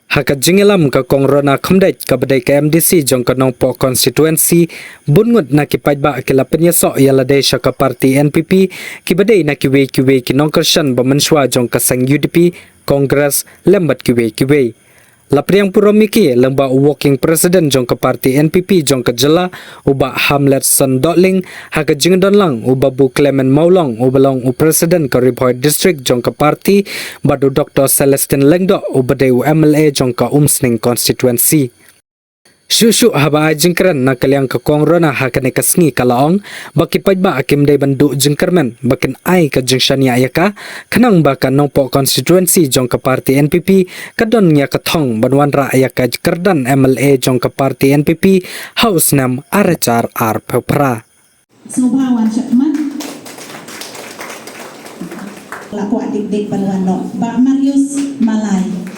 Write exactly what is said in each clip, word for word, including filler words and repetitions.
Ha ka jingïalam ka Kong Rona Khymdeit kaba dei ka M D C jong ka Nongpoh constituency, bun ngut na ki paidbah ki la pynïasoh ïa lade sha ka party N P P, kiba dei na kiwei kiwei ki nongkyrshan ba mynshuwa jong ka seng U D P, Congress, lem bad kiwei kiwei. La pdiang burom ïa ki lyngba u working president jong ka party N P P jong ka jylla, u Bah Hamletson Dohling, ha ka jingdon lang u Babu Clement Mawlong uba long u president ka Ri Bhoi District jong ka party, bad u Doktor Celestine Lyngdoh uba dei u M L A jong ka Umsning constituency. Shuh shuh haba ai jingkren na ka liang ka Kong Rona ha kane ka sngi ka la ong ba ki paidbah kim dei ban duh jingkyrmen ba kin ai ka jingshaniah ïa ka, khnang ba ka Nongpoh constituency jong ka party N P P ka don ïa ka thong ban wanrah ïa ka kyrdan M L A jong ka party N P P ha u snem ar hajar arphew phra. Sngewbha wan shakhmat. La kwah dik dik ban wan noh. Bah Marius Malai.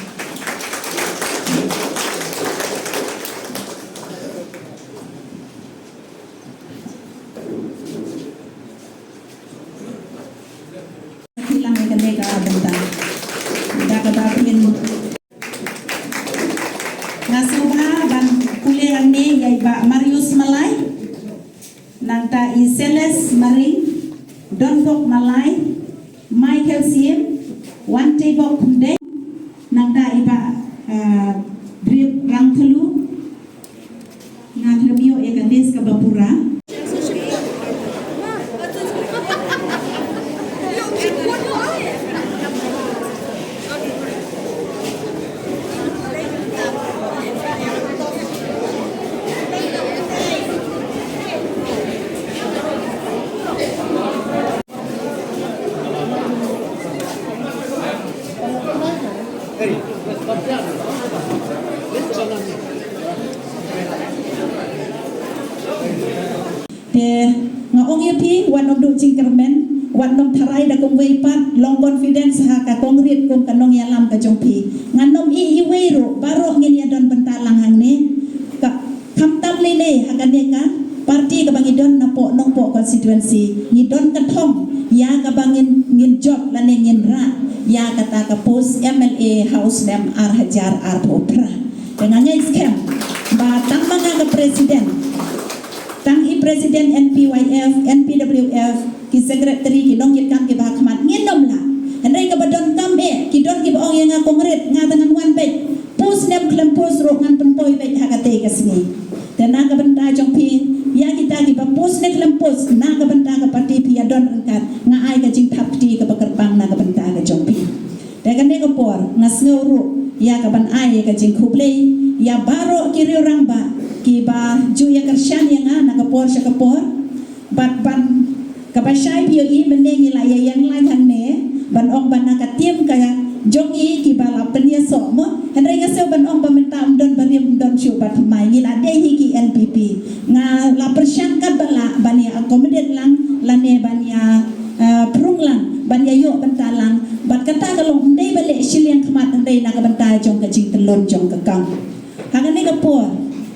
Kilang ïa kane ka bynta. Da kaba phin. Nga sngewbha ban pule hangne ïa i Bah Marius Malai. Nangta i Seles Maring, Donbok Malai, Michael Siem, Wantebok Khymdeit, nangta i Bah, ah, Drip Rangthlu, nga khlem ïoh ïa ka list kaba pura. Te nga ong ïa phi, wat nym duh jingkyrmen, wat nym tharai da kumwei pat, long confidence ha ka kongrit kum ka nongïalam ka jong phi. Ngan nym ïeh iwei ruh, baroh ngin ïa don bynta lang hangne. Ka, khamtam lei lei ha kane ka party kaba ngi don napoh Nongpoh constituency, ngi don ka thong ïa kaba ngin, ngin jop lane ngin rah ïa kata ka post M L A ha u snem ar hajar arphew phra. Te nga ngeit skhem ba tang ma nga ka president, tang i president N P Y F, N P W F, ki secretary, ki nongïalam kiba ha khmat, ngin nym lah. Hynrei kaba donkam eh, ki don kiba ong ïa nga kongrit, nga te ngan wan beit. Post ne em khlem post ruh ngan pynpoi beit ha katei ka sngi. Te na ka bynta jong phi, ïa kita kiba post ne khlem post, na ka bynta ka party phi ïa don ryngkat, nga ai ka jingthap kti kaba kyrpang na ka bynta ka jong phi. Te kane ka por, nga sngew ruh ïa ka ban ai ïa ka jingkhublei ïa baroh ki riew rangbah kiba ju ïa kyrshan ïa nga na ka por sha ka por. Bad ban kaba shai phi ïohi mynne ngi la ïa ïeng lait hangne ban ong ba na ka team ka jong ngi kiba la pynïasoh mo. Hynrei nga sngew ban ong ba mynta ym don barim, ym don shuh ba thymmai, ngi la dei hi ki N P P. Nga la pyrshang katba lah ban ïa accommodate lang lane ban ïa, eh, prung lang, ban ïa ïoh bynta lang. Bad kata ka long ym dei ba leh shiliang khmat, hynrei na ka bynta jong ka jingtlot jong ka kam. Ha kane ka por,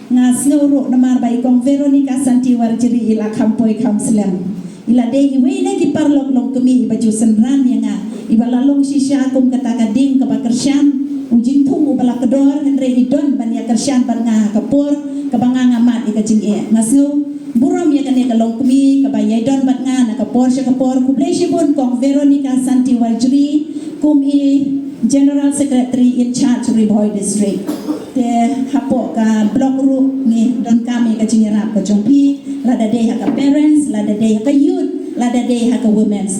nga sngew ruh namar ba i Kong Veronica Santi Warjri i la kham poi kham slem. I la dei iwei na ki paralok longkmie iba ju synran ïa nga, iba la long shisha kum kata ka ding kaba kyrshan, u jingthung uba la kdor, hynrei i don ban ïa kyrshan bad nga ha ka por kaba nga nga mad ïa ka jingeh. Nga sngew burom ïa kane ka longkmie kaba ïai don bad nga na ka por sha ka por. Khublei shibun Kong Veronica Santi Warjri kum i General Secretary in charge Ri Bhoi District. Te hapoh ka block ruh ngi donkam ïa ka jingïarap ka jong phi, lada dei ha ka parents, lada dei ha ka youth, lada dei ha ka women's.